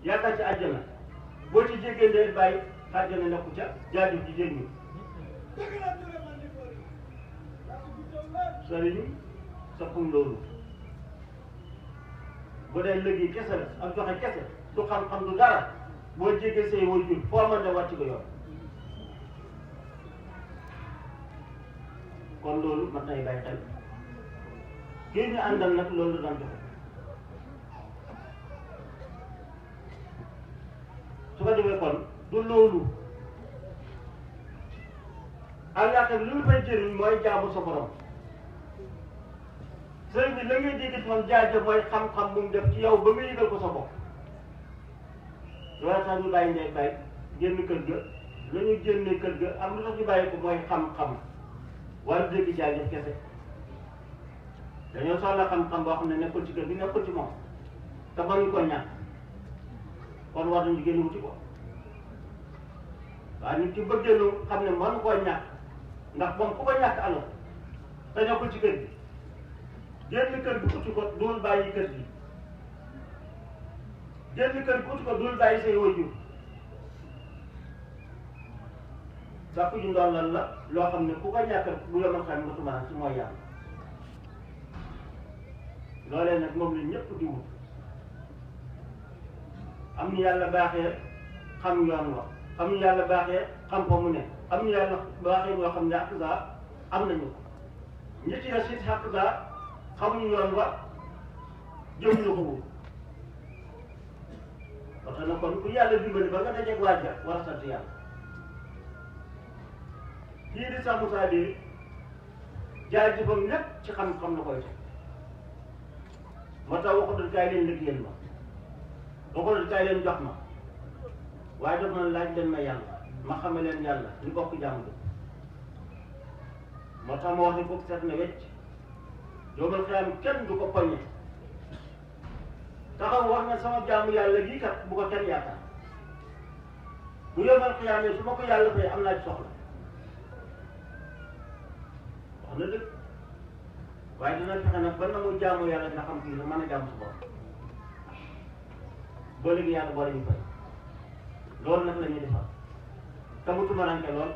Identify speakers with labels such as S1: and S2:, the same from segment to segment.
S1: yaakaar ci àjjana boo ci jéggee ndey bàyyi àjjana nekku ca jaajëf ci jéggi sëriñ sappum loolu bu dee liggéey kese la ak joxe kese du xam-xam du dara boo jéggee say waajur foo mën de wàcc ko yoon kon loolu mat nay bàyyi xel kii ñu àndal nag loolu daan joxe su ko defee kon du loolu àllaaxira lu ñu fay jëriñ mooy jaamu sa borom sëriñ bi la ngay dégg moom jaajëf mooy xam-xam bu mu def ci yow ba nga yëgal ko sa bopp loolu tax ñu bàyyi ndey bàyyi génn kër ga la ñu génnee kër ga am lu tax ñu bàyyi ko mooy xam-xam wala dégg jaajëf kese dañoo soxla xam-xam boo xam ne nekkul ci kër gi nekkul ci moom te mënuñ ko ñàkk kon war nañu génn wuti ko waaye nit ki bëggee lu xam ne mënu koo ñàkk ndax moom ku ko ñàkk alal te nekkul ci kër gi génn kër gi uti ko dul bàyyi kër gi génn kër gi uti ko dul bàyyi say waajur sàkku ju ndollal la loo xam ne ku ko ñàkk bu yomal xam nga tumaan ci mooy yàlla loolee nag moom la ñëpp di wut am ñu yàlla baaxee xam yoon wa am ñu yàlla baaxee xam fa mu ne am ñu yàlla baaxee ñoo xam ne ak saa am nañu ko ñi ci des it ak saa xamuñu yoon wa jëmuñu ko wut parce que nag kon ku yàlla dimbali ba nga dajeeg waaja war a sant yàlla kii di Cheikh Moussa di jaajëfam lépp ci xam-xam la koy teg moo tax waxutul kaay leen liggéeyal ma waxutul kaay leen jox ma waaye daf na laaj leen ma yàlla ma xame leen yàlla ñu bokk jàmm bi moo tax ma wax ni bokk seet na wecc yoomal xiyaam kenn du ko poñe taxaw wax ne sama jaamu yàlla gii kat bu ko kenn yaakaar bu yoomal xiyaamee su ma ko yàlla fay am naa ci soxla wax na dëgg waaye dina fexe nag ba na mu jaamu yàlla nga xam kii la mën a jaamu sa bopp boo léegi yàlla boole ñu fay loolu nag la ñuy defar te mu tumaranke lool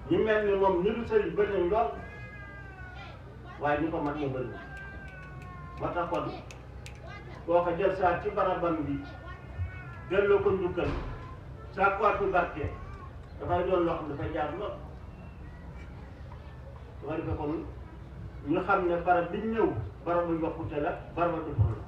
S1: ñu mel ni moom ñu du sëriñ bëri nañ lool waaye ñu ko mat moo bëri moo tax kon boo ko jël saa ci barabam bi delloo ko njukkal saa kuwaatu barke dafay doon loo xam dafay jaar lool su ko defee kon ñu xam ne barab bi ñëw barabu yokkute la barabu defar la